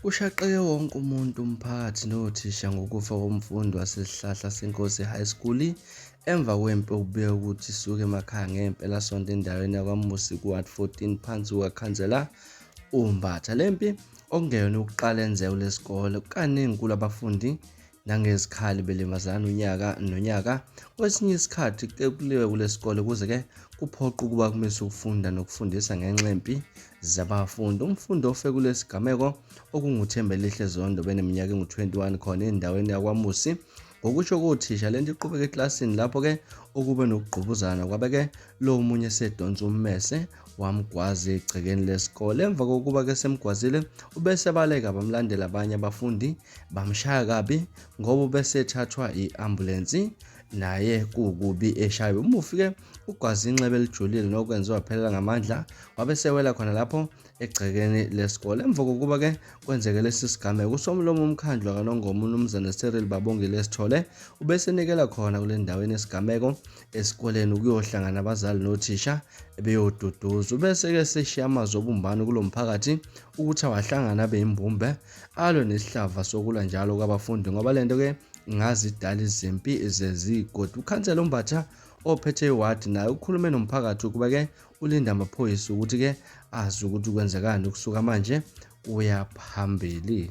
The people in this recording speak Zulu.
Kushaqeke wonke umuntu umphakathi nothisha ngokufa komfundi waseSihlahla Senkosi High School emva kwempi okubikwa ukuthi isuke emakhaya ngempelasonto endaweni yakwaMusi ku-Ward 14 phansi kukakhansela uMbatha. Le mpi okungeyona ukuqala enzeka kulesikole kukaningi kulabafundi nangezikhali belimazana unyaka nonyaka. Kwesinye isikhathi kuliwe kulesikole kuze ke kuphoqe ukuba kumiswe ukufunda nokufundisa ngenxa yempi zabafundi. Umfundi ofe kulesigameko okunguThembelihle Zondo beneminyaka engu-21 khona endaweni yakwaMusi. Ngokusho kothisha lento iqhubeka eklasini lapho ke okube nokugqubuzana kwabe ke lo munye esedonsa ummese wamgwaza egcekeni lesikole. Emva kokuba ke semgwazile ubesebaleka bamlandela abanye abafundi bamshaya kabi ngoba ubesethathwa i-ambulensi naye kukubi eshayiwe. Umufi-ke ugwaze inxeba elijulile nokwenze waphelela ngamandla wabe sewela khona lapho egcekeni lesikole. Emva kokuba-ke kwenzeke lesi sigameko usomlomo womkhandlu waKwaNongoma uMnumzane Cyril Babongile Sithole ubesenikela khona kule ndawo enesigameko esikoleni ukuyohlangana abazali nothisha ebeyoduduza. Ubese-ke seshiya amazwi obumbano kulo mphakathi ukuthi awahlangane abe yimbumbe alwe nesihlava sokulwa njalo kwabafundi ngoba lento ke ngazi idala izimpi zezigodi. Ukhansela uMbatha ophethe iwadi naye ukhulume nomphakathi ukuba ke ulinda amaphoyisa ukuthi ke azi ukuthi kwenzekani ukusuka manje kuya phambili.